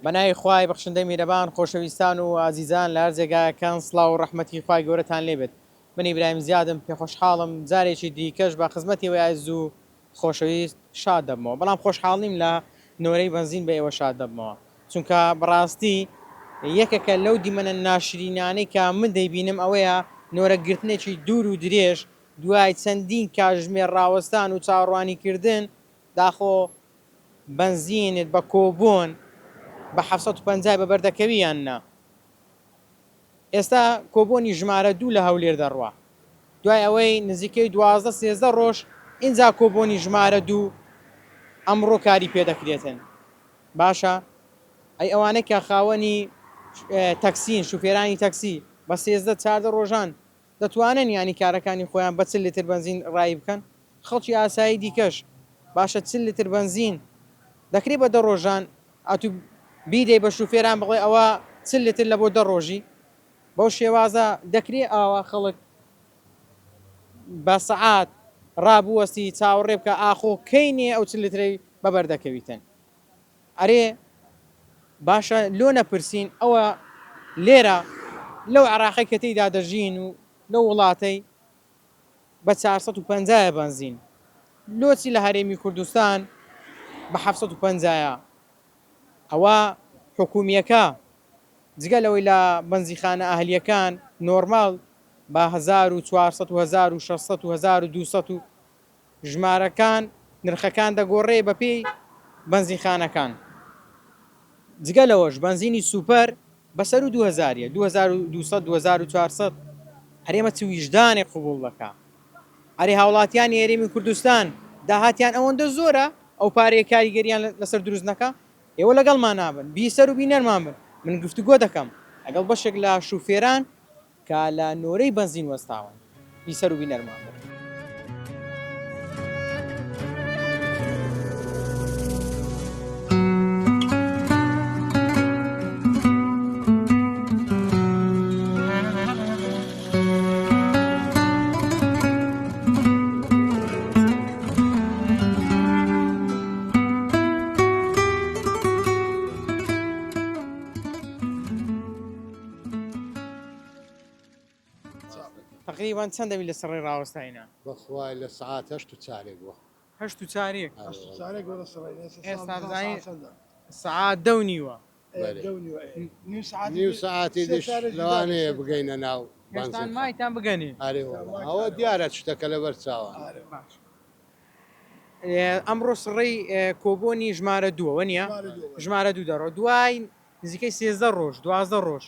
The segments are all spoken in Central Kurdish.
بەناوی خوای بەخشندەی میرەبان خۆشەویستان و ئازیزان لە هەر جێگایەکان سڵاو و ڕەحمەتی خوای گەورەتان لێ بێت من ئیبراهیم زیادم پێخۆشحاڵم جارێکی دیکەش بە خزمەتی ئێوەی ئازیز و خۆشەویست شاد دەبمەوە بەڵام خۆشحاڵ نیم لە نۆرەی بەنزین بە ئێوە شاد دەبمەوە چونکە بەڕاستی یەکێکە لەو دیمەنە ناشرینانەی کە من دەیبینم ئەوەیە نۆرە گرتنێکی دوور و درێژ دوای چەندین کاژمێر ڕاوەستان و چاوەڕوانی کردن داخۆ بەنزینت بە کۆبۆن بە 750 بە بەردەکەوی یان نا؟ ئێستا کۆبۆنی ژمارە دوو لە هەولێر دەڕوا دوای ئەوەی نزیکەی 12 سێزدە ڕۆژ ئینجا کۆبۆنی ژمارە دوو ئەمڕۆ کاری پێدەکرێتن باشە ئەی ئەوانەی کە خاوەنی تەکسین شوفێرانی تەکسی بە سێزدە چاردە ڕۆژان دەتوانن یانی کارەکانی خۆیان بە چل لتر بەنزین ڕایی بکەن؟ خەڵکی ئاسایی دیکەش باشە چل لتر بەنزین دەکرێ بە دە ڕۆژان ئەتوو بیدەی بە شوفێران بڵێ ئەوە چل لتر لە بۆ دە ڕۆژی بەو شێوازە دەکرێ ئاوا خەڵک بە سەعات ڕابوەستی چاوەڕێ بکە ئاخۆ کەی نێ ئەو چل لترەی بەبەر دەکەویتن ئەرێ باشە لۆ نەپرسین ئەوە لێرە لەو عێراقەی کە تێیدا دەژین و لەو وڵاتەی بە 450 یە بەنزین لۆچی لە هەرێمی کوردستان بە 750 یە ئەوە حکومیەکە جگە لەوەی لە بەنزیخانە ئەهلیەکان نۆرماڵ بە 1400 و 1600 و 1200 و ژمارەکان نرخەکان دەگۆڕێ بەپێی بەنزینخانەکان جگە لەوەش بەنزینی سوپەر بە سەروو دوو هەزاریە 2200 2400 هەرێمە چ ویژدانێک قبوڵ دەکا ئەرێ هاوڵاتیانی هەرێمی کوردستان داهاتیان ئەوەندە زۆرە ئەو پارەیە کاریگەریان لەسەر دروست نەکا ئێوە لەگەڵمان نابن بیسەر و بینەرمان بن من گفتوگۆ دەکەم لەگەڵ بەشێک لە شوفێران کە لە نۆرەی بەنزین وەستاون بیسەر و بینەرمان بن. تەقریبەن چەند دەبی لەسەر ڕێی ڕاوەستاینە؟ بەخوای لە سەعات هەشت و چارێک بووە. هەشت و چارێک؟ هەشت و چارێک بووە لەسەر ڕێی. ئێستا بزانین سەعات دە و نیوە. دە و نیوە ئێ. نیو سەعاتی نیو سەعاتی دیش لەوانەیە بگەینە ناو هێشتان مایتان بگەنێ. ئەرێ وەڵا ئەوە دیارە شتەکە لەبەر چاوان. باش ئەمڕۆ سڕەی کۆبۆنی ژمارە دووە وەنیە؟ ژمارە دوو دەڕۆ دوای نزیکەی 13 ڕۆژ 12 ڕۆژ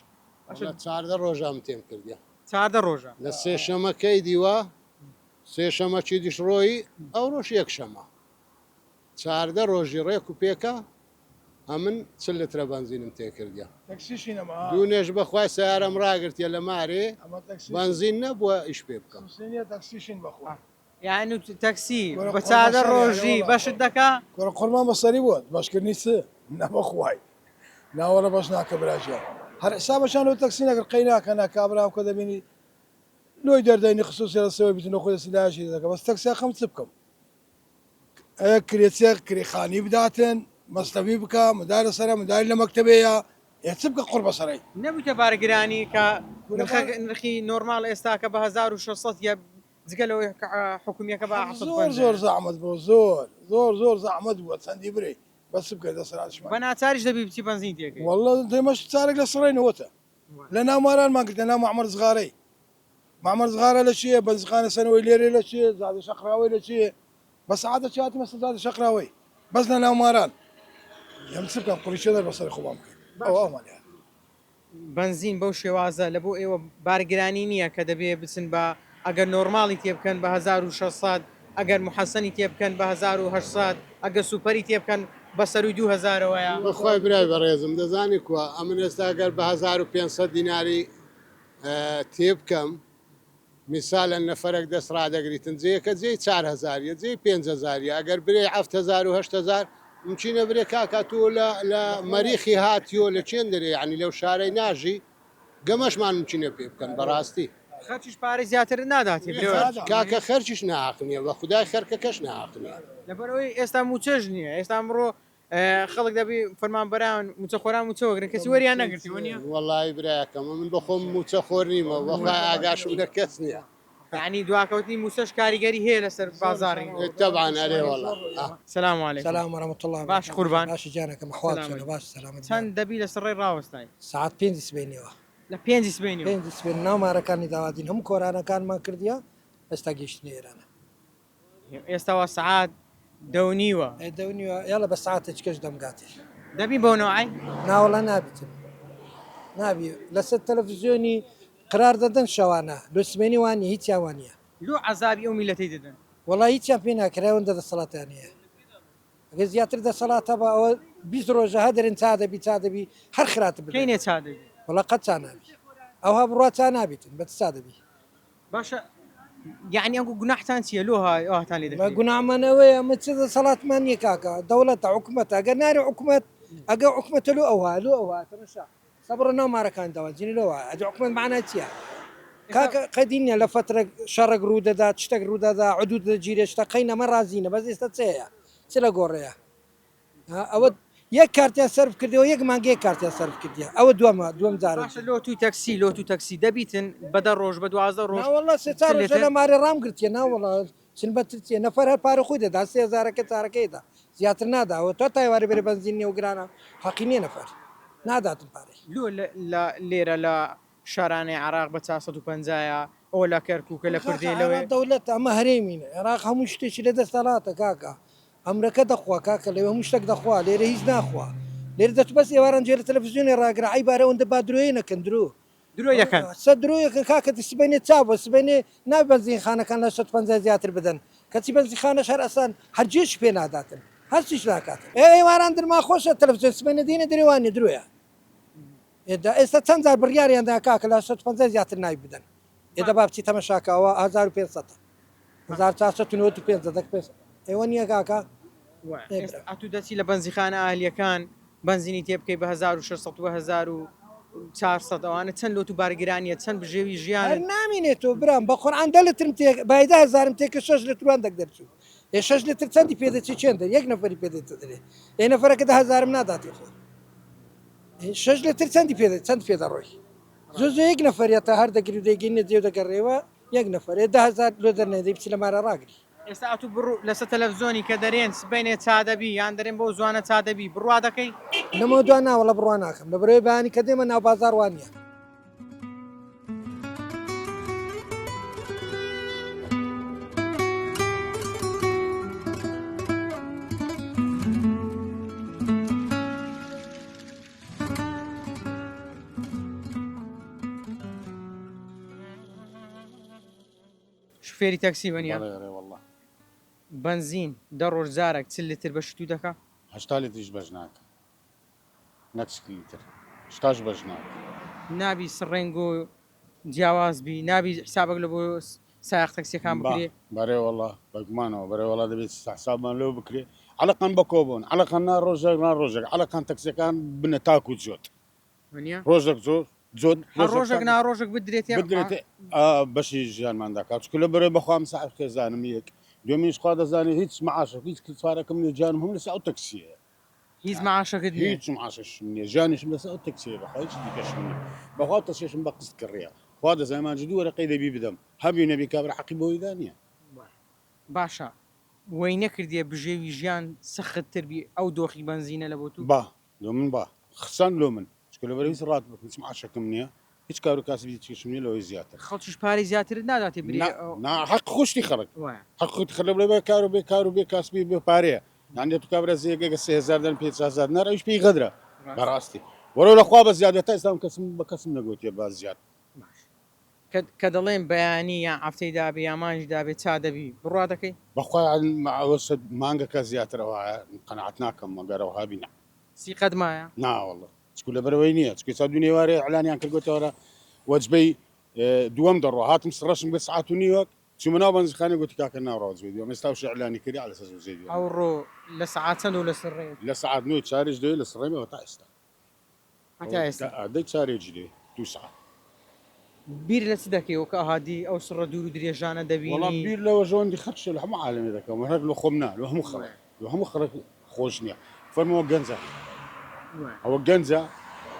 باشە 14 ڕۆژە ئەم تێم کردیە. 14 ڕۆژە. لە سێشەمەکەی دیوە سێشەمەکی دیش ڕۆیی ئەوڕۆش یەکشەمە 14 ڕۆژی ڕێک و پێکە ئەمن چل لترە بەنزینم تێ کردیە. تەکسیشی نەما. دوونێش بەخوای سەیارەم ڕاگرتیە لە مارێ بەنزین نەبووە ئیش پێ بکەم. سوسێنیە تەکسیشین بەخوا. یانی تەکسی بە چادە ڕۆژی بەشت دەکا؟ کورە قوربان بەسەری بۆت بەشکردنی چ نە بەخوای ناوەڵە بەش ناکە براگیان هەر حسابەشان لۆ تەکسی نەکرد قەی ناکە نا کابرا ئەو کە دەبینی لۆی دەردەینی خسوسی لەسەوەی بتن لۆ خۆی دەستی لایەکی دەکە بەس تەکسیا خەم چ بکەم ئەیە کرێچیە کرێ خانی بداتن مەسرەفی بکە مدار لەسەرە مداری لە مەکتەبەیە ئێ چ بکە قوڕ بەسەرەی. نەبوویتە بارگرانی کە نرخی نۆرماڵ ئێستاکە بە 1600 یە جگە لەوەی کە حکومیەکە بە زۆر زۆر زەحمەت بوو زۆر زۆر زۆر زەحمەت بووە چەندی برێ بەس بکە دەسەراتشمان بە ناچاریش دەبی بچی بەنزین تێکەی. واللە دێمەش چارێک لە سڕینەوەتە لە ناو مارانمان گرتە ناو مەعمەر زغارەی مەعمەر زغارە لە چیە بەنزیخانە سەرەوەی لێرێ لە چیە زادە شەقراوەی لە چیە بە سەعاتە چی هاتیمە سەر زادە شەقراوەی بەس لە ناو ماران یەم چ بکەم قوڕی چێ دەربەسەری خۆمان بکەین ئەوە ئەومان لێ هات. بەنزین بەو شێوازە لە بۆ ئێوە بارگرانی نییە کە دەبێ بچن بە ئەگەر نۆرماڵی تێ بکەن بە 1600 ئەگەر موحەسەنی تێ بکەن بە 1800 ئەگەر سوپەری تێ بکەن بە سەرووی دوو هەزارەوەیە. بەخوای برای بەڕێزم دەزانی کوا ئەمن ئێستا گەر بە 1500 دیناری تێ بکەم میسالەن نەفەرەک دەست ڕادەگریتن جێیەکە جێی چار هەزاریە جێی پێنج هەزاریە ئەگەر برێی حەفت هەزار و هەشت هەزار مچینە برێ کاکە تۆ لە لە مەریخی هاتیۆ لە چێن دەرێ یعنی لەو شارەی ناژی گەمەشمان مچینە پێ بکەن بەڕاستی. خەرچیش پارەی زیاترت ناداتێ برێ کاکە خەرچیش ناحەق نیە بە خودای خەرکەکەش ناحەق نیە. لەبەرئەوەی ئێستا موچەش نیە ئێستا ئەمڕۆ. خەڵک دەبی فەرمانبەران موچەخۆران موچە وەگرن کەسی وەریان نەگرتی وەنیە؟ وەڵایی برایەکەم من بەخۆم موچە خۆر نیمە وەخوای ئاگاشم لە کەس نییە. یانی دواکەوتنی موچەش کاریگەری هەیە لەسەر بازاڕی. تەبعەن ئەرێ وەڵا. سلام علیکم. سلام ورحمة اللە باش وبرکاته قوربان. باشی گیانەکەم ئەحواڵ سلامەت. چۆنە باش سەلامەت چەند گیان. دەبی لەسەر ڕێی ڕاوەستای؟ سەعات پێنجی سبەینێوە. لە پێنجی سبەینێوە. پێنجی سبەینێ ناو مارەکانی داوادین هەموو کۆرانەکانمان کردیە ئێستا گەیشتینە ئێرانە. ئێستا وا سەعات دە و نیوە. ئێ دە و نیوە یاڵە بە سەعاتێکی کەش دەمگاتێ. دەبی بەو نەوعەی؟ ناوەڵا نابیتن نابی لەسەر تەلەفزیۆنی قرار دەدەن شەوانە لۆ سبەینێ وا نیە هیچیان وا نیە. لۆ عەزابی ئەو میللەتەی دەدەن؟ وەڵا هیچیان پێ ناکرێ ئەوەندە دەسەڵاتیان هەیە ئەگەر زیاتر دەسەڵات هەبا ئەوە 20 ڕۆژە هە دەرێن چا دەبی چا دەبی هەر خراتب کەی بدەن نێ چا دەبی؟ وەڵا قەت چا نابی ئەوها بڕوا چا نابیتن بە چ چا دەبی. باشە یەعنی ئەنگو گوناحتان چیە لۆ ئاهتان لێ دەکرێ؟ گوناحمان ئەوەیە ئەمە چ دەسەڵاتمان نییە کاکە دەوڵەتە حکومەتە ئەگەر ناری حکومەت ئەگە حکومەتە لۆ ئەوها لۆ ئەوها تەمەشا سەبڕە ناو مارەکان داوا جنی لۆ وایە ئەدی حکومەت معنای چییە کاکە قەدی نییە لە فەترە شەڕێک ڕوو دەدات شتێک ڕوو دەدا عدود دەگیرێت شتە قەینە ئەمە ڕازینە بەس ئێستا چ هەیە چ لە گۆڕێیە ئەوە یەک کارتیان سەرف کردەوە یەک مانگە یەک کارتیان سەرف کردیە ئەوە دووەمە دووەم جارە. باشە لۆ توی تەکسی لۆ تو تەکسی دەبیتن بە دە ڕۆژ بە 12 ڕۆژ ناوەڵا سێ چار ڕۆژە لە مارێ ڕام گرتیە ناوەڵا چن بەتر چیە نەفەر هەر پارە خۆی دەدا سێ هەزارەکە چارەکەی دا زیاتر نادا ئەوە تا تایوارێ بەرێ بەنزین نیە و گرانە حەقی نیە نەفەر ناداتن پارەی. لۆ لە لێرە لە شارانەی عێراق بە 450 یە ئەوە لە کەرکوکە لە کاکە کوردێ لەوێ. عێراق دەولەتە ئەمە هەرێمینە عێراق هەموو شتێکی لە دەستەڵاتە کاکە ئەمرەکە دەخوا کاکە لەوێ هەموو شتەک دەخوا لێرە هیچ ناخوا لێرە دەتو بەس ئێواران گوێ لە تەلەفزیۆنێ ڕاگرە عەیبە ئەرێ ئەوەندە با درۆیە نەکەن درۆ درۆ دەکەن. سە درۆیەکەن کاکە دە سبەینێ چا بوە سبەینێ نابێ بەنزینخانەکان لە 150 زیاتر بدەن کەچی بەنزینخانەش هەر ئەسان هەر جێشی پێ ناداتن هەرچیش ناکاتن ئێ ئێواران درما خۆشە تەلەفزیۆن سبەینێ دێنە درێ وانیە درۆیە ئێ دە ئێستا چەند جار بڕیاریان دا کاکە لە 150 زیاتر نابی بدەن ئێ دە با بچی تەمەشاکە ئەوە 1500 1495 دەک پێ ئێوە نییە کاکە؟ ئێستا ئەتوو دەچی لە بەنزیخانە ئاهلیەکان بەنزینی تێ بکەی بە 1600 و بە 1400 ئەوانە چەند لۆت و بارگرانیە چەند بژێوی ژیان هەر نامینێتەوە برام بە قورعان دە لترم تێ بای دە هەزارم تێ کە شەش لتروان دەک دەرچوو ئێ شەش لتر چەندی پێ دەچێ چێندە یەک نەفەری پێ دێتە دەرێ ئێ نەفەرەکە دە هەزارم ناداتێ خۆ ئێ شەش لتر چەندی پێ چەند پێ دەڕۆی زۆ زۆ یەک نەفەریە تا هەر دەگری و دەیگەینە جێ و دەگەڕێوە یەک نەفەر ئێ 10000 لۆ دەرنێ دەی بچی لە مارە ڕاگری. ئێستا ئەتوو بڕو لەسەر تەلەفزۆنی کە دەرێن سبەینێ چادەبی یان دەرێن بەو زوانە چادەبی بڕوا دەکەی؟ لەمەو دوا نا وەڵا بڕوا ناکەم لەبەرئەوەی بەیانی کە دێمە ناو بازاڕ وا نیە. شوفێری تەکسی وەنیە؟ بەڵێ ئەرێ وەڵا. بەنزین دە ڕۆژ جارەک 40 لتر بەشی تو دەکا؟ 80 لتریش بەش ناکا نەک 40 لتر هەشتاش بەش ناکا. نابی سڕێنگ و جیاواز بی نابی حسابەک لە بۆ سایەق تەکسیەکان با بکرێ؟ بەرێ وەڵا بەگومانەوە بەرێ وەڵا دەبێت حسابمان لۆ بکرێ عەلەقەن بە کۆبۆن عەلەقەن نا ڕۆژێک نا ڕۆژێک عەلەقەن تەکسیەکان بنە تاک و جۆت. وەنیە؟ ڕۆژێک زۆر جۆت هەر ڕۆژێک نا ڕۆژێک بدرێتێ بدرێتێ بەشی ژیانمان دەکات چونکە لە بەرەی بەخوام ساحب خێزانم یەک دوێمینش خوا دەزانێ هیچ معاشێک هیچ کچارەکەم نیە ژیانم هەموو لەسەر ئەو تەکسیەیە هیچ معاشەکت نیە هیچ معاشێکشم نیە ژیانیشم لەسەر ئەو تەکسیەیە بەخوا هیچ دیکەشم نیە بەخوا ئەو تەکسیەشم بە قست کڕیە خوا دەزانێ مانگی دوو وەرەقەی دەبی بدەم هەبی نەبی کابرا حەقی بۆیدا نیە. باشە وەی نەکردیە بژێوی ژیان سەخت تر بی ئەو دۆخی بەنزینە لە بۆ تو؟ با لۆ من با خسان لۆ من چونکە لەبەر هیچ ڕاتبێک هیچ معاشەکم نییە هیچ کار و کاسبی چیشم نییە لەوەی زیاتر. خەڵکیش پارەی زیاترت ناداتێ برێ نا نا حەق خۆشتی خەڵک وایە. حەق خۆتی خەڵک بڵێ بێ کار و بێ کار و بێ کاسبی بێ پارەیە یانی تو کابرا زێگەگە 3000 دەن 5000 دینار ئەویش پێی غەدرە ڕاستە. بەڕاستی وەرەو لە خوا بە زیاد بێ تا ئێستا من کەسم بە کەسم نەگۆتیە با زیاد. باش کە کە دەڵێن بەیانی یان هەفتەی دابێ یان مانگی دابێ چا دەبی بڕوا دەکەی؟ بەخوا ئەوە مانگەکە زیاتر ئەوە قەناعەت ناکەم مەگەر ئەوها بی نا. سیقەت مایە؟ نا واللە چکو لەبەرئەوەی نییە چکو ئێستا دوو نێوارێ ئیعلانیان کرد گوتەوەرە وەجبەی دووەم دەڕوا هاتم سڕەشم گرت سەعات و نیوەک چوومە ناو بەنزیخانە گوتی کاکە ناڕوا وەجبەی دووەم ئێستا وشە ئیعلانی کردی عەلە سەس وەجبەی دووەم. ئەوڕۆ لە سەعات چەندەوە لەسەر ڕێیت؟ لە سەعات نۆی چارێک دەوێ لە سڕێمەوە تا ئێستا. هەتا ئێستا. دەی چارێکی دێ دوو سەعات. بیر لە چ دەکەیەوە کە ئەها دی ئەو سڕە دوور و درێژانە دەبینی؟ وەڵا بیر لە وەژەوەندی خەڵکیشە لە هەموو عالەمێ دەکەم هەر لە خۆم نا لە هەموو خەڵک لە هەموو خەڵک خۆش نییە. فەرموو گەنجە ئەوە گەنجە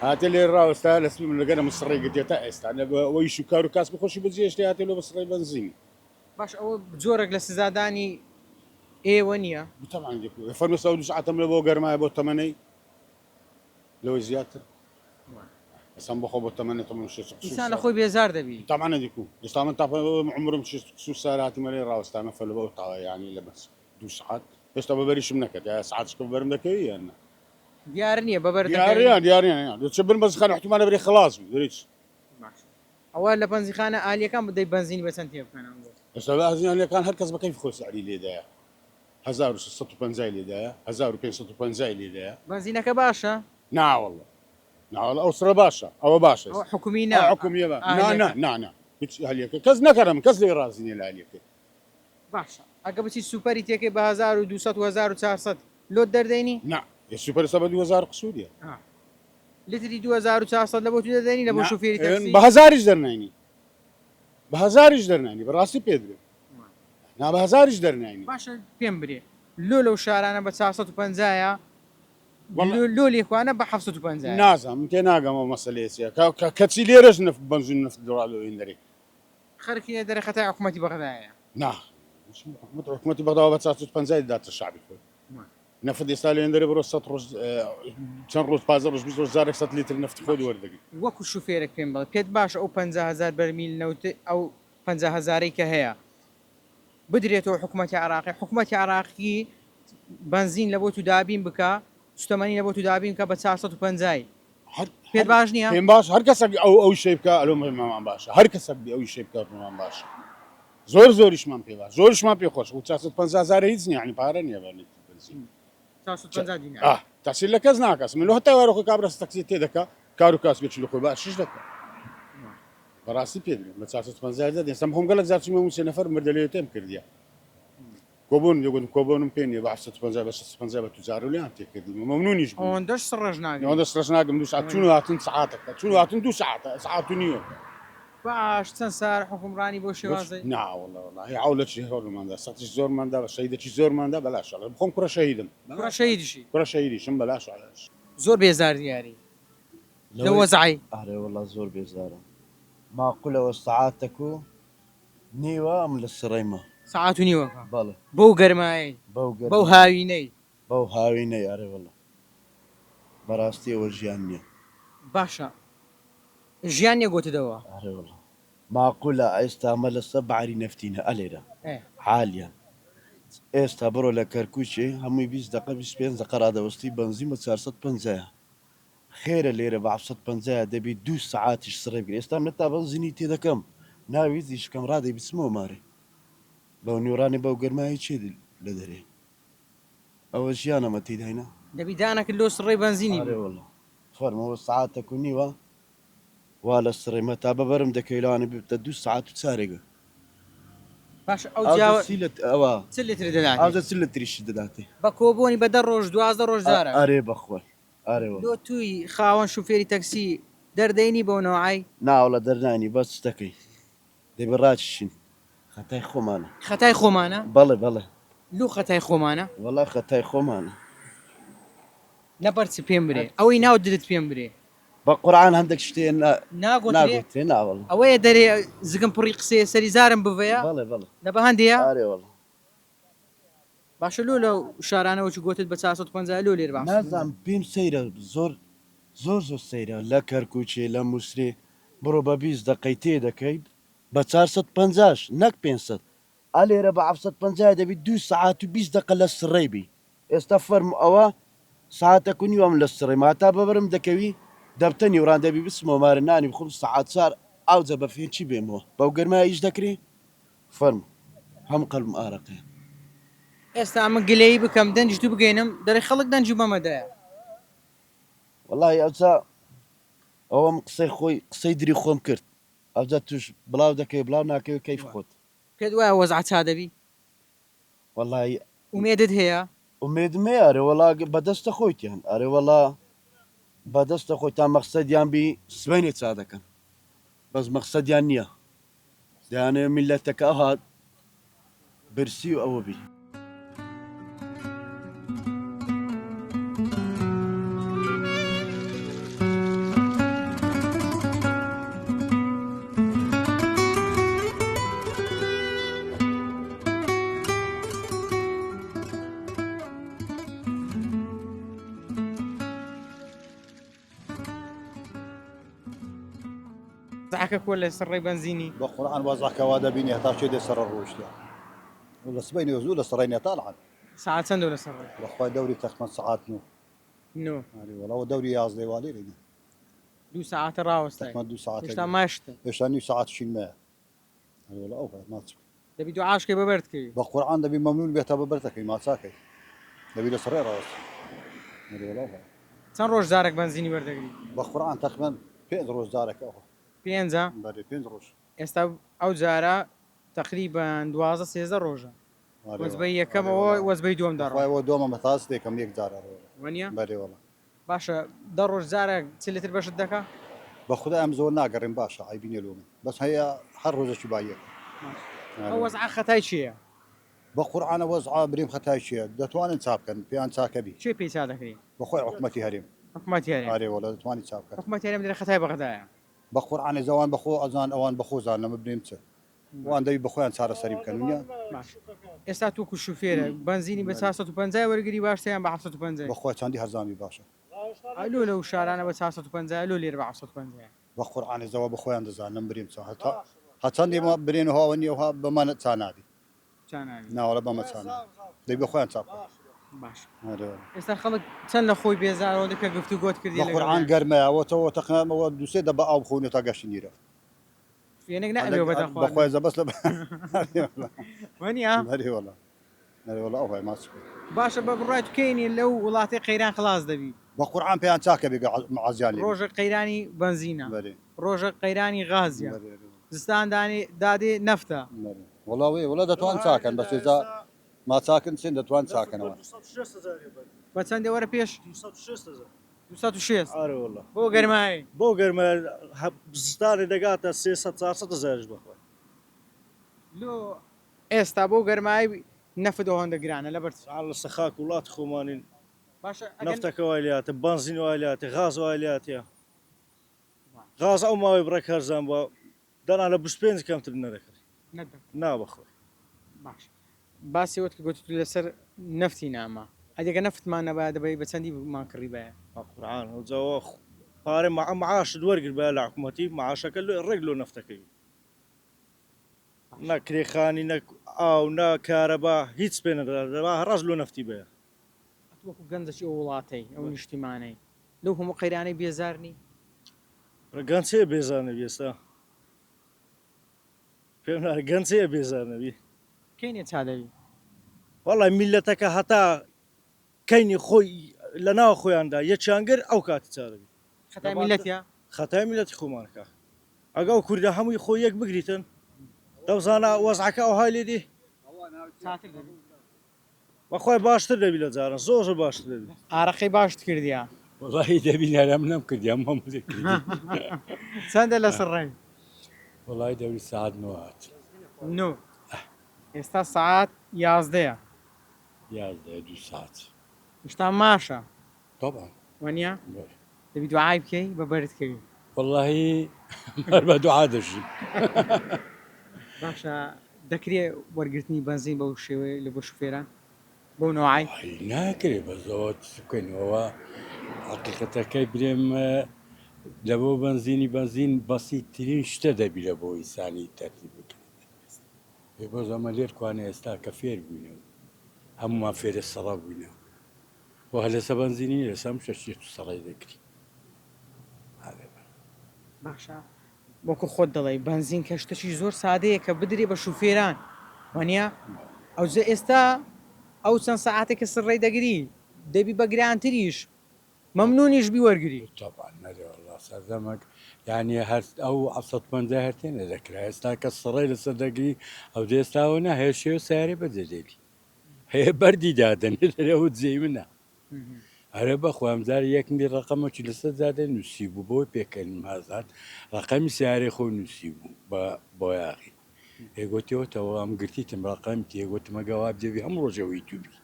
هاتێ لێ ڕاوەستا لە سپی من لەگەرە مسڕی گرتێ تا ئێستا لە ئەوەی شو کار و کاسب خۆشی بەجێشتێ هاتێ لۆ بەسڕی بەنزینی. باش ئەوە جۆرێک لە سزادانی ئێوە نییە؟ تەبعەن دێکو فەرموو سەو دوو سەعاتەم لە بۆ گەرمایە بۆ تەمەنەی لەوەی زیاتر ئەسان بۆ خۆ بۆ تەمەنە تەمەن شێست قسوور ئینسان لە خۆی بێزار دەبی. تەبعەن دێکو ئێستا من تا عومرم شێست قسوور سار هاتیمە لێ ڕاوەستامە فەلو بەو تاوە یانی لە بەس دوو سەعات هێشتا بە بەریشم نەکەت یا سەعاتشکە بە بەرم دەکەوی یان نا؟ دیار نییە بە بەر دەکەوی. دیاریان دیاریان یان دەچێ بن بەنزیخانە احتمالە بەری خەڵاس بی دەری چ. باش ئەوە لە بەنزیخانە ئالیەکان بدەی بەنزینی بە چەند تێ بکەن ئەمڕۆ؟ ئێستا لە ئەزیانەکان هەر کەس بە کەیفی خۆی سعری لێدایە 1650 لێدایە 1550 لێدایە. بەنزینەکە باشە؟ نا واللە نا واللە ئەو سڕە باشە ئەوە باشە ئەوە حکومی نا ئەو حکومیە با نا نا نا نا هیچ ئەهلیەکە کەس نەکەرم کەس لێی ڕازی نیە لە ئەهلیەکەی. باشە ئەگە بچی سوپەری تێکەی بە 1200 و 1400 لۆت دەردەینی؟ نا یە سوپەر ئێستا بە 2000 قسوریە. ها لتری 2400 لە بۆ تو دەردەینی لە بۆ نا شوفێری تەکسی؟ بە هەزاریش دەرناینی بە هەزاریش دەرناینی بەڕاستی پێت بێ نا بە هەزاریش دەرناینی. باشە پێم برێ لۆ لەو شارانە بە 450 یە لۆ لۆ لێکوانە بە 750 یە؟ نازانم من تێناگەم ئەو مەسەلەیە چیە کەچی لێرەش نەفت بەنزین نەفت دۆڕا لۆ ئێندەرێ. خەرکی لە دەرێ خەتای حکومەتی بەغدایە. نا حکومەت حکومەتی بەغداوە بە 450 دەداتە شەعبی خۆی. نەفت ئێستا لە هێندەرێ بڕۆ سەد ڕۆژ چەند ڕۆژ پازدە ڕۆژ 20 ڕۆژ جارێک سەد لیتر نەفتی خۆت وەردەگری. وەکو شوفێرێک پێم بڵێ پێت باشە ئەو 50 هەزار بەرمیل نەوت ئەو 50 هەزارەی کە هەیە بدرێتەوە حکومەتی عێراقی حکومەتی عێراقی بەنزین لە بۆ تو دابین بکا سوتەمەنی لە بۆ تو دابین بکا بە 450 پێت باش نییە؟ پێم باش هەر کەسێک ئەو ئەو شەی بکا ئەلۆ پێمان باشە هەر کەسێک بێ ئەو شەی بکا پێمان باشە زۆر زۆریشمان پێ باش زۆریشمان پێ خۆش و 450 هەزار هیچ نییە یعنی پارە نییە بە لیتر بەنزین 450 دینار ئاه تەسیر لە کەس ناکەس من لۆ هەتا وارە خۆی کابرا تەکسی تێ دەکا کار و کاسبێکی لە خۆی باشیش دەکا بەڕاستی پێ بێ بە 450 هەزار ئێستا خۆم گەلک جار چوومە مووسێ نەفەر مردەلێ تێم کردیە کۆبۆن دەگوتم کۆبۆنم پێ نیە بە 750 بە 650 بە توجار و لێیان تێکردیم و مەمنونیش بوون. ئەوەندەش سڕەش ناگری. ئەوەندەش سڕەش ناگرم دوو سەعات چوون و هاتن سەعاتەکە چوون و هاتن دوو سەعاتە سەعات و نیوەکە. باش چەند سار حوکمڕانی بەو شێوازەی؟ نا وەڵا وەڵاهی عەولەکی زۆرمان دا سەختیش زۆرمان دا بە شەهیدەکی زۆرمان دا بەلاش ئەڵێ خۆم کوڕە شەهیدم. کوڕە شەهیدیشی؟ کوڕە شەهیدیشم بەلاش ئەڵێ. زۆر بێزار دیاری لەو وەزعەی. ئەرێ وەڵا زۆر بێزارم ماقولە وە سەعاتەک و نیوە ئەم لە سڕەیمە. سەعات و نیوەکە؟ بەڵێ. بەو گەرمایەی؟ بەو گەرمایەی. بەو هاوینەی؟ بەو هاوینەی ئەرێ وەڵا. بەڕاستی ئەوە ژیان نیە. باشە ژیان نیە گۆتت ئەوە؟ ئەرێ وەڵا. ماقولە ئێستا ئەمە لەسە بەعری نەفتینە ئەلێرە حالیان ئێستا بڕۆ لە کەرکوکێ هەمووی 20 دەقە 25 دەقە ڕادەوەستی بەنزین بە 450 خێرە لێرە بە حەفسەد پەنجایە دەبی دوو سەعاتیش سڕێ بگری ئێستا من تا بەنزینی تێدەکەم ناویست ئیش بکەم ڕادەی بچمەوە مارێ بەو نیوڕانێ بەو گەرمایەی چێ لە دەرێ ئەوە ژیانە مە تێداینا. دەبی دانەکرد لۆ سڕێی بەنزینی ئارێ بوو. وەڵا فەرموو سەعاتەک و نیوە وا لە سڕێ مە تا بەبەرم دەکەوی لەوانە ببتە دوو سەعات و چارێگە. باشە ئەو ئەوجە جاوە سی لت ئەوە چ لتر دەداتێ؟ ئەوجە چ لتریشت دەداتێ؟ بە کۆبۆنی بە دە ڕۆژ 12 ڕۆژ جارە. ئەرێ بەخوای ئەرێ وەڵا. لۆ توی خاوەن شوفێری تەکسی دەردەینی بەو نەوعەی؟ نا وەڵا دەرنانی بەس چ دەکەی دەبێ ڕاکیشین خەتای خۆمانە. خەتای خۆمانە؟ بەڵێ بەڵێ. لۆ خەتای خۆمانە؟ وەڵا خەتای خۆمانە. لەبەر چ پێم برێ ئەوەی ناو دلت پێم برێ. بە قورعان هەندێک شتێ ناگۆترێ؟ ناگۆترێ نا وەڵا. ئەوەیە دەرێ زگم پڕی قسەیە سەری زارم بڤەیە؟ بەڵێ بەڵێ. لە بە هەندێیە؟ ئارێ وەڵا. باشە لۆ لەو شارانە وەکی گۆتت بە 450 لۆ لێرە بە 750؟ نازانم پێم سەیرە زۆر زۆر زۆر سەیرە لە کەرکوکێ لە موسرێ بڕۆ بە 20 دەقەی تێ دەکەی بە 450 ش نەک 500 ئا لێرە بە 750 دەبی دوو سەعات و 20 دەقە لە سڕەی بی ئێستا فەرموو ئەوە سەعاتەک و نیوە من لە سڕەیم هەتا بەبەرم دەکەوی دەبتە نیوڕان دەبی بچمەوە مارە نانی بخۆم سەعات چار ئاوجە بە فێنکی بێمەوە بەو گەرمایە ئیش دەکرێ؟ فەرموو هەم قەلبم ئارەقەیە. ئێستا من گلەیی بکەم دەنگی تو بگەینم دەرێ خەڵک دەنگی بەمەدایە. وەڵاهی ئەوجا ئەوەم قسەی خۆی قسەی دری خۆم کرد ئەوجا توش بڵاو دەکەی بڵاو ناکەی کەیف خۆت. پێت وایە وەزعە چا دەبی؟ وەڵاهی ئومێدت هەیە؟ ئومێدم هەیە ئەرێ وەڵا بەدەستە خۆیتیان ئەرێ وەڵا بەدەستە خۆیتان مەخسەدیان بی سبەینێ چا دەکەن بەس مەخسەدیان نییە. دەیانەوێت میللەتەکە ئەوها برسی و ئەوە بی. وەزعەکە کوە لە سڕەی بەنزینی؟ بە قورعان وەزعەکە وا دەبینی هەتا کێ دێ سەرە ڕۆیشتە واللە سبەینێ زوو لە سڕەی نێ تاڵعەن. سەعات چەندەوە لە سەر ڕێ؟ بەخوای دەوری تەخمەن سەعات نۆ. نۆ. ئەرێ وەڵا وە دەوری یازدەی وا لێرەی نێ. دوو سەعاتە ڕاوەستای. تەخمەن دوو سەعاتە هێشتا ماشتە. هێشتا نیو سەعات شین مایە. ئەرێ وەڵا ئەو هەیە ما چ بکەین. دەبی دوعاش کەی بە بەرد کەوی. بە قورعان دەبی مەمنون بێ تا بە بەرد دەکەوی ما چاکەی. دەبی لە سەر ڕێ ڕاوەستی. ئەرێ وەڵا ئەو هەیە. چەند ڕۆژ جارێک بەنزینی وەردەگری؟ بە قورعان تەخمەن پێنج ڕۆژ جارەکە ئەوە. پێنجە؟ بەرێ پێنج ڕۆژ. ئێستا ئەو جارە تەقریبەن 12 13 ڕۆژە. وەجبەی یەکەمەوە وەجبەی دووەم دەڕۆ. بەخوای وە دووەمە مەتاس دێکەم یەک جار ئەڕۆ. وەنیە؟ بەرێ وەڵا. باشە دە ڕۆژ جارێک چ لتر بەشت دەکا؟ بەخودا ئەم زۆر ناگەڕێم باشە عەیبی نیە لۆ من بەس هەیە هەر ڕۆژەکی با یەکە. ئەو وەزعە خەتای کێیە؟ بە قورعان ئەو وەزعە بریم خەتای کێیە دەتوانن چا بکەن پێیان چاکە بی. کێ پێی چا دەکری؟ بەخوای حکومەتی هەرێم. حکومەتی هەرێم. ئارێ وەڵا دەتوانی چا بکەن. حکومەتی هەرێم دەرێ خەتای بەغدایە. بە قورعان ئێ ئەوان بەخۆ ئەزان ئەوان بەخۆ زان لەمە بریم چ. وان دەبی بەخۆیان چارەسەری بکەن ونیە؟ باش ئێستا تۆ وەکو شوفێرە بەنزینی بە 450 وەرگری باشتە یان بە 750؟ بەخوا چەندی هەرزان بی باشە. ئەی لۆ لەو شارانە بە 450 لۆ لێرە بە 750؟ بە قورعان ئێ زەوە بەخۆیان دەزانن بریم چە هەتا هەچەندی ما برێن و هاوە نیە و ها بەمانە چا نابی. چا نابی. ناوەڵا بەمە چا نابی دەبی بەخۆیان چا بکەن. باش ئەرێ وەڵا. ئێستا خەڵک چەند لە خۆی بێزارە ئەوەندە کە گفتوگۆت کردی بە قورعان لەگەڵیان. گەرمەیە ئەوە تەوە تەقەمەوە دوو سێ دەبە ئاو بخۆینەوە تا گەشتین نیرە. فێنک نەئەبێ بە دەخواردن. بەخوای زەبەس لە وەنیە؟ هەرێ وەڵا هەرێ وەڵا ئەو های ماچ بکەی. باشە بە بڕوای تو کەینی لەو وڵاتەی قەیران خلاص دەبی؟ بە قورعان پێیان چاکە بێ گە عەزیان لێ بی. ڕۆژێک قەیرانی بەنزینە بەرێ. ڕۆژێک قەیرانی غازیە بەرێ ئەرێ وەڵا. زستان دانێ دادێ نەفتە. بەرێ وەڵا وێ وەڵا دەتوان چاکەن بەس ئێستا ما چاکن چێن دەتوان چاکەنەوە. بە چەندێ وەرە پێش؟ 260 هەزار. 260. ئارێ وەڵا. بۆ گەرمایەی. بۆ گەرمایە زستانێ دەگاتە 300 400 هەزاریش بەخوای. لۆ ئێستا بۆ گەرمایەی نەفت ئەوەندە گرانە لەبەر چ؟ سەعات لەسەر خاک وڵاتی خۆمانین. باشە ئەگەر. نەفتەکە وای لێهاتە بەنزین وای لێهاتە غاز وای لێهاتیە غاز ئەو ماوەی بڕێک هەرزان بووە دەنا لە 25 کەمتر نەدەکڕی. نەدەکڕی. نا بەخوای. باش باسی ئەوەت کرد گوتت لەسەر نەفتی ناما ئەدی گەر نەفتمان نەبایە دەبای بە چەندی بمان کڕیبایە؟ بە قورعان ئەوجا وە پارەی معاشت وەرگرتبایە لە حکومەتی معاشەکە ڕێک لۆ نەفتەکەی بوو نە کرێ خانی نە ئاو نە کارەبا هیچ پێ نەدرا دەبا ڕاست لۆ نەفتی بەیە. ئەتو وەکو گەنجەکی ئەو وڵاتەی ئەو نیشتیمانەی لەو هەموو قەیرانەی بێزار نی؟ گەنج هەیە بێزار نەبی ئێستا پێم نارێ گەنج هەیە بێزار نەبی. کەی نێ چا دەبی؟ وەڵای میللەتەکە هەتا کەینی خۆی لە ناو خۆیاندا یەکیان گرت ئەو کاتی چا دەبی. خەتای میللەتە؟ خەتای میللەتی خۆمانە کاک. ئەگە ئەو کوردە هەمووی خۆی یەک بگریتن دەوزانە وەزعەکە ئەوهای لێ دێ. چاتر دەبی. بەخوای باشتر دەبی لە جاران زۆر زۆر باشتر دەبی. ئارەقەی باشت کردیە. وەڵاهی دەبی نەرم نەم کردیە مەمەدی کردی. چەندە لەسەر ڕێی؟ وەڵاهی دەوری سەعات نۆ هات. نۆ ئێستا سەعات یازدەیە. یازدەیە دوو سەعات. هێشتا ماشە. تەبعەن. وەنیە؟ بەلێ. دەبی دوعای بکەی بە بەرد کەوی. وەڵاهی هەر بە دوعا دەژیم. باشە دەکرێ وەرگرتنی بەنزین بەو شێوەیە لە بۆ شوفێران بەو نەوعەی؟ وەڵاهی ناکرێ بەس ئەوە چ بکەین ئەوە حەقیقەتەکەی برێم لە بۆ بەنزینی بەنزین بەسیترین شتە دەبی لە بۆ ئینسانی تەرتیب بکرێت ئێ بەس ئەمە لێر کوانێ ئێستا کە فێر بووینە و هەموومان فێرە سەڕە بووینە خۆ هەر لەسە بەنزینی نیە لەسە هەموو شتێک تو سەڕەی دەکری ئارێ بەڵێ. باشە وەکو خۆت دەڵێی بەنزین کە شتەکی زۆر سادەیە کە بدرێ بە شوفێران وانیە ئەوجە ئێستا ئەو چەند سەعاتێک کە سڕەی دەگری دەبی بە گرانتریش مەمنونیش بی وەرگری. تەبعەن ئەرێ وەڵا سەردەمەک یانی هەر ئەو 750 هەر تێ نەدەکرا ئێستا کە سڕەی لەسەر دەگری ئەوجە ئێستا ئەوە نا هەیە شێوە سەیارەی بەجێ دێلی هەیە بەردی دادەنێ دەرێ ئەوە جێی منە ئەرێ بەخوا ئەمجارە یەک نی ڕەقەمەکی لەسەر جادە نووسیبوو بۆی پێکەنیم هازاد ڕەقەمی سیارەی خۆی نووسیبوو بە بۆیاغی ئێ گۆتیەوە تەوە ئەم گرتیتم ڕەقەم تێ گۆتم ئەگە وا بدەبی هەموو ڕۆژێ وەی تو بی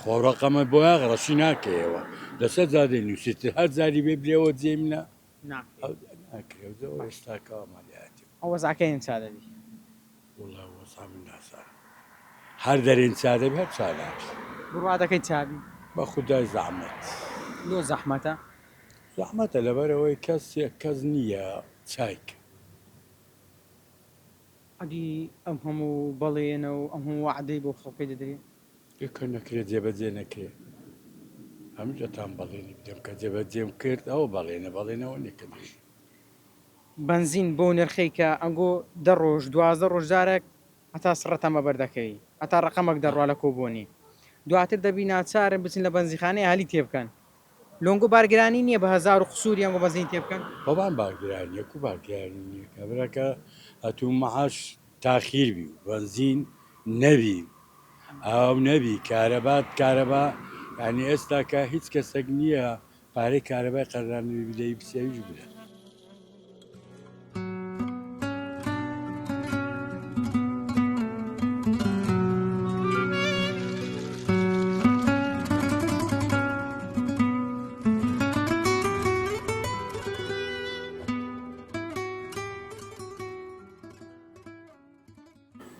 خۆ ڕەقەمە بۆیاغ ڕەشی ناکەیەوە لەسەر جادەی نووسیت هەر جاری بێ بلێەوە جێی منە ناکرێ ئەو جا ئێستا کەوا مالیاتی ئەو وەزعەکەی ئینسا دەبی. وەڵا وەزعە من نازانم هەر دەرێن چا دەبی هەر چا نابی. بڕوا دەکەی چا بی؟ بە خودای زەحمەت. لۆ زەحمەتە؟ زەحمەتە لەبەر ئەوەی کەس کەس نییە چای کە. ئەدی ئەم هەموو بەڵێنە و ئەم هەموو وەعدەی بۆ خەڵکەی دەدرێ؟ ئێ کە نەکرێ جێبەجێ نەکرێ. ئەمنیش ئەتوانم بەڵێنی بدەم کە جێبەجێم کرد ئەوە بەڵێنە، بەڵێن ئەوە نییە کە دژی. بەنزین بەو نرخەی کە ئەنگۆ دە ڕۆژ 12 ڕۆژ جارێک هەتا سڕەتان بەبەر دەکەوی هەتا ڕەقەمەک دەڕوا لە کۆبۆنی دواتر دەبی ناچارن بچن لە بەنزیخانەی ئەهلی تێبکەن لۆنگۆ بارگرانی نیە بە هەزارو قسوری ئەنگۆ بەنزین تێبکەن؟ بەبان بارگرانیە کو بارگرانی نیە کابرا کە ئەتوو معاش تاخیر بی و بەنزین نەبی ئاو نەبی کارەبات کارەبا یانی ئێستا کە هیچ کەسەک نیە پارەی کارەبای قەرزانەوی بدەی بچی ئەویش بدە.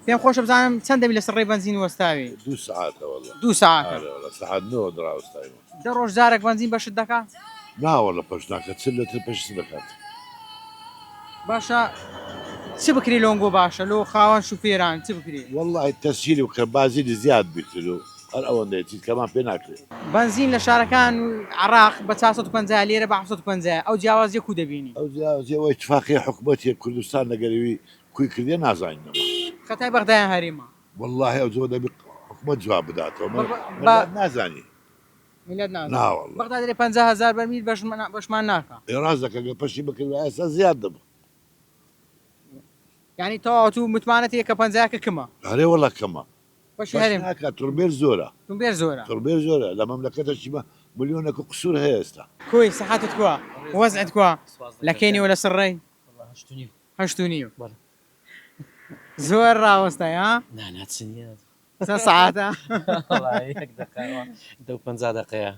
پێم خۆشە بزانم چەند دەبی لەسەر ڕێی بەنزین وەستاوی؟ دوو سەعاتە وەڵا. دوو سەعاتە. ئارێ وەڵا سەعات نۆ دڕاوەستاویمە. دە ڕۆژ جارێک بەنزین بەشت دەکا؟ نا وەڵا پەش ناکا چل لتر پەشی چ دەکات. باشە چ بکری لۆنگۆ باشە لۆ خاوەن شوفێران چ بکری؟ وەڵاهی تەسهیلی بکە بازینی زیاد بیتن و هەر ئەوەندەیە چیت کەمان پێ ناکرێ. بەنزین لە شارەکان عراق بە 450 لێرە بە 750 ئەو جیاوازیە کو دەبینی؟ ئەو جیاوازیە ئەوە ئیتفاقیە حکومەتیە کوردستان لەگەرەوی کوی کردیە نازانین ئەمە. خەتای بەغدایان هەرێمە. وەڵاهی ئەو جوابە دەبی حکومەت جواب بداتەوە مللەت نازانی. مللەت نازانی. ناوەڵا. بەغدا دەرێ 50 هەزار بەرمیل بەشمان ناکا. ئێ ڕاست دەکا گەر پەشی بکردبا ئێستا زیاد دەبوو. یانی تەواو تو متمانەت هەیە کە پەنجایەکە کمە. ئەرێ وەڵا کەمە. بەشی هەرێم. بەش ناکا تڕمبێل زۆرە. تڕمبێل زۆرە. تڕمبێل زۆرە لە مەملەکەتە چیمە ملیۆنەک و قسور هەیە ئێستا. کوی سەحەتت کوا وەزعت کوا لە کەینەوە لەسەر ڕێی؟ وەڵا هەشت و نیو. هەشت و نیو. بەڵێ. زۆر ڕاوەستای ها؟ نا نا چ نییە. چەند سەعاتە؟ وەڵا یەک دەقە دە و 50 دەقەیە.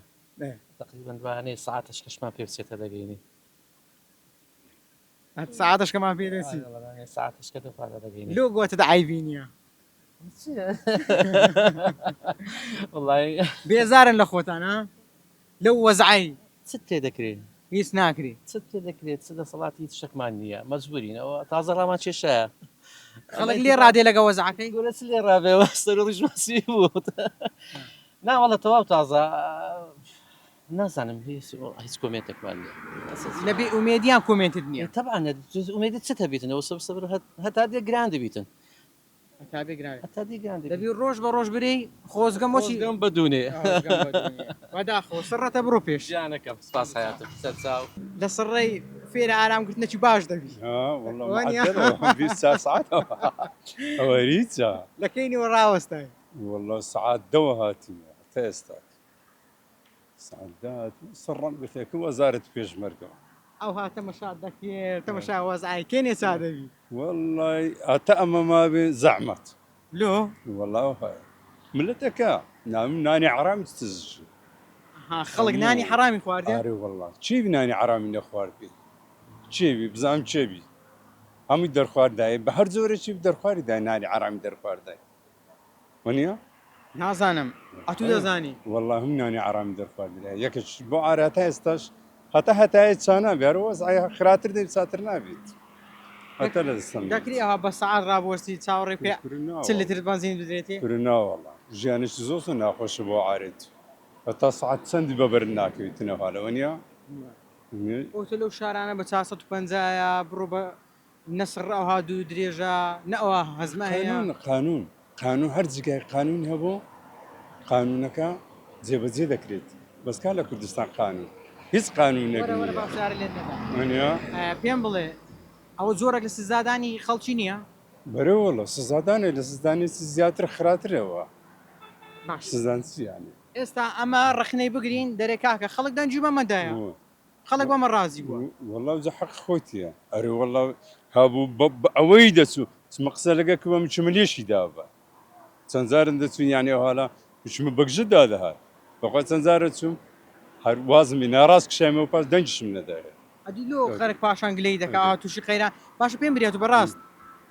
تەقریبەن دوانەیە سەعاتەشکەشمان پێ بچێتە دەگەینی. سەعاتەشکەمان پێ دەچی. سەعاتەشکە دە و 50 دەگەینی. لۆ گۆتت عەیبی نییە؟ وەڵای بێزارن لە خۆتان ها؟ لەو وەزعەی. چت پێ دەکرێ؟ هیچ ناکری. چت پێ دەکرێت؟ چ دەسەڵاتی هیچ شتێکمان نییە مەجبورین ئەوە تازە ڕامان کێشایە. خەڵک لێ ڕادێ لەگە وەزعەکەی؟ گۆرە چ لێ ڕابێ سەر و ڕیشمان سپی بوو. نا وەڵا تەواو تازە نازانم هیچ کۆمێنتێکمان نییە. لە بێ ئومێدیان کۆمێنتت نییە؟ تەبعەن ئومێدت چت هەبیتن ئەوە سەبر سەبر هەتا دێ گران دەبیتن. هەتا بێ گران هەتا دێ گران دەبی. دەبی ڕۆژ بە ڕۆژ برێی خۆزگەم وەچی خۆزگەم بە دوونێ. خۆزگەم بە دوونێ. بەداخەوە سڕەتە بڕۆ پێش. گیانەکەم سپاس حەیاتم سەرچاو. لە سڕەی فێرە ئارام گرتنەکی باش دەبی. ها واللە معەدەلە 24 سەعات ئەوە هیچە. لە کەینەوە ڕاوەستای؟ واللە سەعات دەوە هاتینە هەتا ئێستا. سەعات دە هاتین سڕەم گرتە کە وەزارەت پێشمەرگەوە. ئەوها تەمەشات دەکرد تەمەشا وەزعای کەینێ چا دەبی؟ وەڵای هەتا ئەمە مابێ زەحمەت. لۆ؟ وەڵا ئەوهایە ملەتەکە نانی حەرامی تزژی. ها خەڵک نانی حەرامی خواردێ؟ ئارێ وەڵا کێ بی نانی حەرامی نەخواردبێ کێ بی بزانم کێ بی هەمووی دەرخوارد دایە بە هەر جۆرێکی دەرخواری دایە نانی حەرامی دەرخوارد دایە وەنیە؟ نازانم ئەتوو دەزانی؟ وەڵا هەموو نانی حەرامی دەرخوارد درایە یەکەش بۆ ئارێ هەتا ئێستاش هەتا هەتایە چا نابێ هەر وەزعی خراتر دەبی چاتر نابیت هەتا لە دەستم دەکری ئەوها بە سەعات ڕابوەستی چاوەڕێ بکەی چ لتر بەنزین بدرێتێ؟ کورە ناوەڵا ژیانێکی زۆر زۆر ناخۆشە بۆ عارێت هەتا سەعات چەندی بە بەرد ناکەویتنەوە لەوە نییە؟ ئۆ تۆ لەو شارانە بە 450 بڕۆ بە نە سڕ ئەوها دوور درێژە نە ئەوها هەزمە هەیە. قانون قانون قانون هەر جیگای قانون هەبوو قانونەکە جێبەجێ دەکرێت بەس کا لە کوردستان قانون هیچ قانونێک وەرە وەرە نییە با پرسیارە لێت نەدا وەنیە؟ پێم بڵێ ئەوە جۆرێک لە سزادانی خەڵکی نییە؟ بەرێ وەڵا سزادانێ لە سزدانێکی زیاتر خراترەوە باش سزان چی یانی؟ ئێستا ئەمە ڕەخنەی بگرین دەرێ کاکە خەڵک دەنگی بەمە دایە خەڵک بەمە ڕازی بووە. وەڵا جا حەق خۆتیە ئەرێ وەڵا هەبوو بە ئەوەی دەچوو چمە قسە لەگە کبم چمە لێشی دابا چەند جارم دەچوون یانی ئەوهالا چمە بەگژت دادەهات بەخوا چەند جارە چووم هەر وازم بێ ناڕاست کشایمەوە پاش دەنگیشم نەدایە. ئەدی لۆ خەرک پاشان گلەیی دەکا ئاوا توشی قەیران باشە پێم برێ تو بەڕاست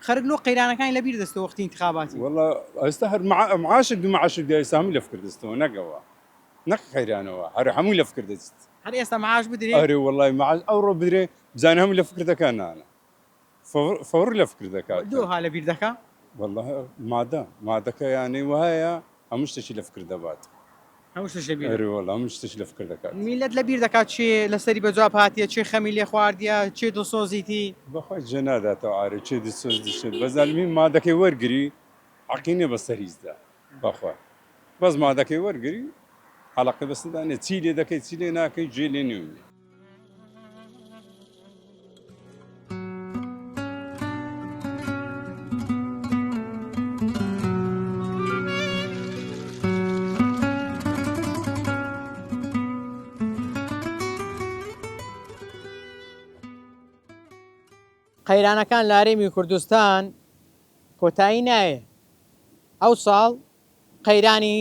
خەرک لۆ قەیرانەکانی لەبیر دەستەوە وەختی ئینتخاباتی. وەڵا ئێستا هەر معاشێک دوو معاشێک دایە ئێستا هەمووی لە فکر دەستەوە نەک ئەوە نەک قەیرانەوە هەر هەمووی لە فکر دەچیت. هەر ئێستا معاش بدرێ؟ ئەرێ وەڵای معاش ئەوڕۆ بدرێ بزانە هەمووی لە فکر دەکا نانا. فەور لە فکر دەکات. لۆ ها لە بیر دەکا؟ وەڵا مادە مادەکە یانی وایە هەموو شتێکی لە فکر دەبات. هەموو شتێک لە بیر ئەرێ وەڵا هەموو شتێکی لە فکر دەکات. میللەت لە بیر دەکات چێ لەسەری بە جواب هاتیە چێ خەمی لێ خواردیە چێ دڵسۆزیتی. بەخوای جێ ناداتەوە ئارێ چێ دڵسۆز دەچێت بەس ئەلمیم مادەکەی وەرگری حەقی نیە بەسەر هیچدا بەخوا بەس مادەکەی وەرگری عەلاقەی بەسەردا نیە چی لێ دەکەی چی لێ ناکەی جێ لێ نیە. قەیرانەکان لە هەرێمی کوردستان کۆتایی نایێ، ئەوساڵ قەیرانی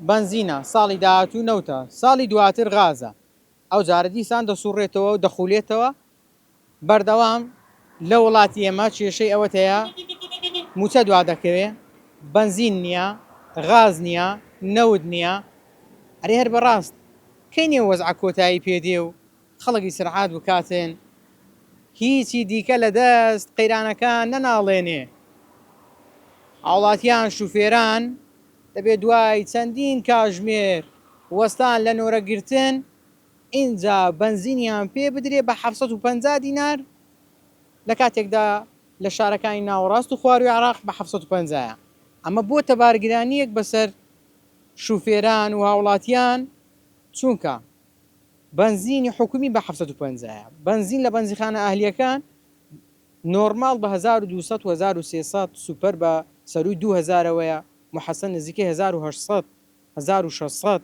بەنزینە، ساڵی داهاتوو نەوتە، ساڵی دواتر غازە، ئەوجارە دیسان دەسوڕێتەوە و دەخولێتەوە، بەردەوام لە وڵاتی ئێمە کێشەی ئەوەت هەیە موچە دوا دەکەوێ، بەنزین نییە، غاز نییە، نەوت نییە، ئەرێ هەر بەڕاست کەی نێو وەزعە کۆتایی پێ دێ و خەڵک ئیسرحات بکاتن، هیچی دیکە لە دەست قەیرانەکان نەناڵێنێ، هاوڵاتیان شوفێران دەبێ دوای چەندین کاژمێر وەستان لە نۆرە گرتن ئینجا بەنزینیان پێ بدرێ بە 750 دینار لە کاتێکدا لە شارەکانی ناوەڕاست و خواروی عێراق بە 750 یە. ئەمە بۆتە بارگرانییەک بەسەر شوفێران و هاوڵاتیان چونکە بەنزینی حکومی بە 750 یە بەنزین لە بەنزیخانە ئەهلییەکان نۆرماڵ بە 1200 و 1300 سوپەر بە سەرووی دوو هەزارەوەیە موحەسەن نزیکەی 1800 1600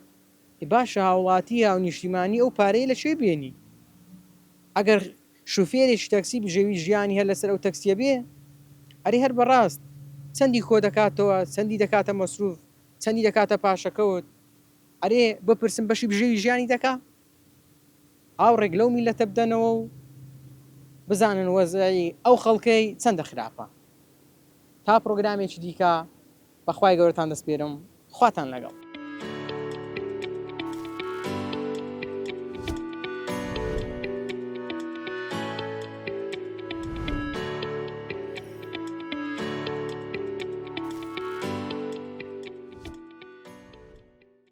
ئێ باشە هاوڵاتی هاونیشتیمانی ئەو پارەیە لە کوێ بێنی ئەگەر شوفێرێکی تەکسی بژێوی ژیانی هەر لەسەر ئەو تەکسیە بێ ئەرێ هەر بەڕاست چەندی کۆدەکاتەوە چەندی دەکاتە مەسروف چەندی دەکاتە پاشەکەوت ئەرێ بپرسم بەشی بژێوی ژیانی دەکا؟ ئاوڕێک لەو میللەتە بدەنەوە و بزانن وەزعی ئەو خەڵکەی چەندە خراپە. تا پڕۆگرامێکی دیکە بە خوای گەورەتان دەسپێرم خواتان لەگەڵ.